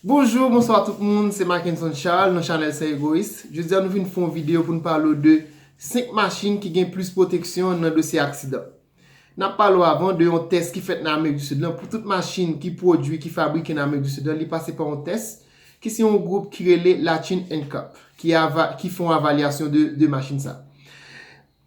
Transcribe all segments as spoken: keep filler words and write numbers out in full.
Bonjou, bonswa tout moun, se Mackenson Charles nan chanèl Sans Egoïste. Jodi a nou vin fè yon videyo pou n pale w de senk machin ki gen plis pwoteksyon nan dosye aksidan. N ap pale w avan de yon tès ki fèt nan Amerik di Sid lan pou tout machin ki pwodui, ki fabrike nan Amerik di Sid lan, li pase pa yon tès ki se yon gwoup ki rele Latchin and Cup, ki, ava, ki fè yon avalyasyon de, de machin sa.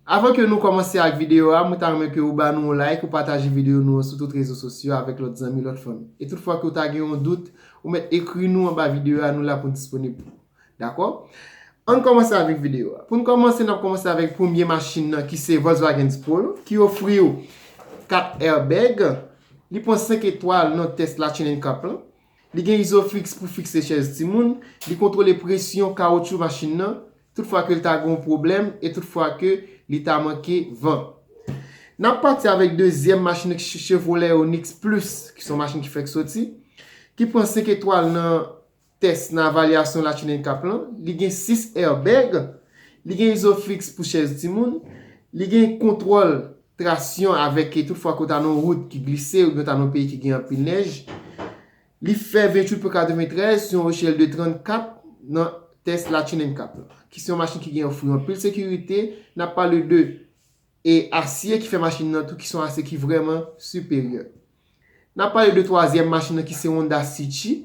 Avan ke nou kòmanse ak videyo a, mwen ta renmen ke ou ba nou yon like, ou pataje videyo nou an sou tout rezo sosyo avèk lòt zanmi, lòt fanmi. E tout fwa ke ou ta gen yon dout, ou mèt ekri nou anba videyo a, nou la pou n disponib pou ou. Dakò? Ann kòmanse avèk videyo a. Pou n kòmanse, n ap kòmanse avèk premye machin nan ki se Volkswagen Polo, ki ofri w kat airbag. Li pran senk etwal nan tès Latchin and Cup lan. Li gen Isofix pou fikse chèz timoun. Li kontwole presyon kawotchou machin nan. Tout fwa ke l ta gen yon pwoblèm e tout fwa ke li ta manke van. N ap pati avèk dezyèm machin Chevrolet Onix Plus, ki se yon machin ki fèk soti, ki pran senk etwal nan tès nan avalyasyon Latchin and Cup lan. Li gen sis airbag, li gen Isofix pou chèz timoun, li gen kontwòl trasyon avèk tout fwa ke w ta nan yon wout ki glise oubyen w ta nan yon peyi ki gen anpil nèj. Li fè venntuit pwen katreventrèz sou yon echèl de trannkat nan tès Latchin and Cup lan, ki se yon machin ki gen ofri anpil sekirite. N ap pale de e asye ki fè machin nan tou, ki se yon asye ki vrèman siperyè. N ap pale de twazyèm machin nan ki se Honda City,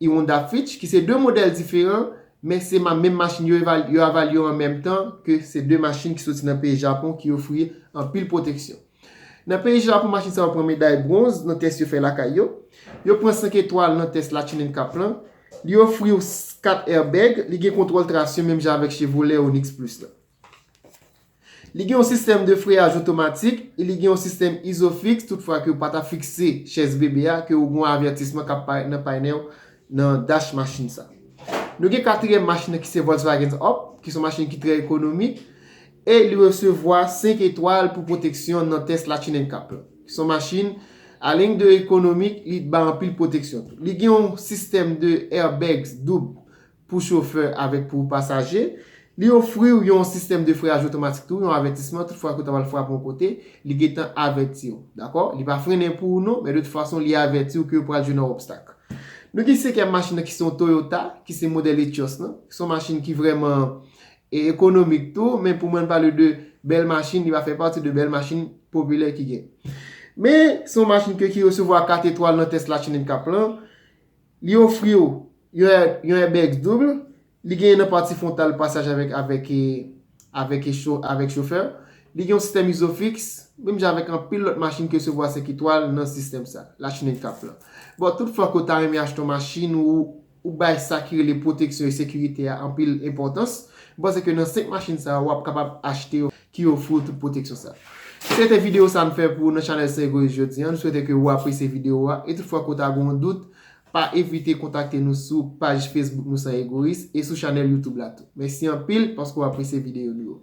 e Honda Fit, ki se de modèl diferan, men se ma, menm machin yo, eval- yo avalye yo an menm tan, ke se de machin ki soti nan peyi Japon ki ofri anpil pwoteksyon. Nan peyi Japon, machin sa yo pran meday bwonz nan tès yo fè lakay yo. Yo pran senk etwal nan tès Latchin and Cup lan. Li ofri w kat airbag, li gen kontwòl trasyon menm jan avèk Chevrolet Onix Plus lan. Li gen yon sistèm de freyaj otomatik e li gen yon sistèm Isofix, tout fwa ke w pa ta fikse chèz bebe a, ke w gen yon avètisman k ap parèt nan panèl nan dash machin sa. Nou gen katriyèm machin nan ki se Volkswagen Up, ki se yon machin ki trè ekonomik, e li resevwa senk etwal pou pwoteksyon nan tès Latchin and Cup lan. Se yon machin, aleng de ekonomik, li ba anpil pwoteksyon tou. Li gen yon sistèm de airbags doub pou chofè avèk pou pasaje. Li ofri w yon sistèm de freyaj otomatik tou, yon avètisman, tout fwa ke w ta pral frape yon kote, li gentan avèti w, dakò? Li pa frennen pou ou non, men de tout fason, li avèti w ke w pral jwenn yon obstak. Nou gen senkyèm machin nan ki se yon Toyota, ki se modèl Etios lan. Se yon machin ki vrèman e ekonomik tou, men pou mwen pale de bèl machin, li pa fè pati de bèl machin popilè ki gen. Men, se yon machin ke ki resevwa kat etwal nan tès Latchin and Cup lan. Li ofri w yon, yon airbag doub. Li genyen nan pati fwontal pasaj avèk, avèk, avèk, cho, avèk chofè. Li gen yon sistèm Isofix, menm jan avèk anpil lòt machin ki resevwa senk etwal nan sistèm sa, Latchin and Cup lan. Bon, tout fwa ke w ta renmen achte yon machin, ou, ou bay sa ki rele pwoteksyon e sekirite a anpil enpòtans, m panse ke nan senk machin sa yo, w ap kapab achte yo ki ofri w tout pwoteksyon sa. Se te videyo sa n fè pou ou nan chanèl Sans Egoïste jodi a. Nou swete ke ou apresye videyo a. E tout fwa ke w ta gen yon dout, pa evite kontakte nou sou paj Facebook nou Sans Egoïste e sou chanèl YouTube la tou. Mèsi anpil paske w apresye videyo nou yo.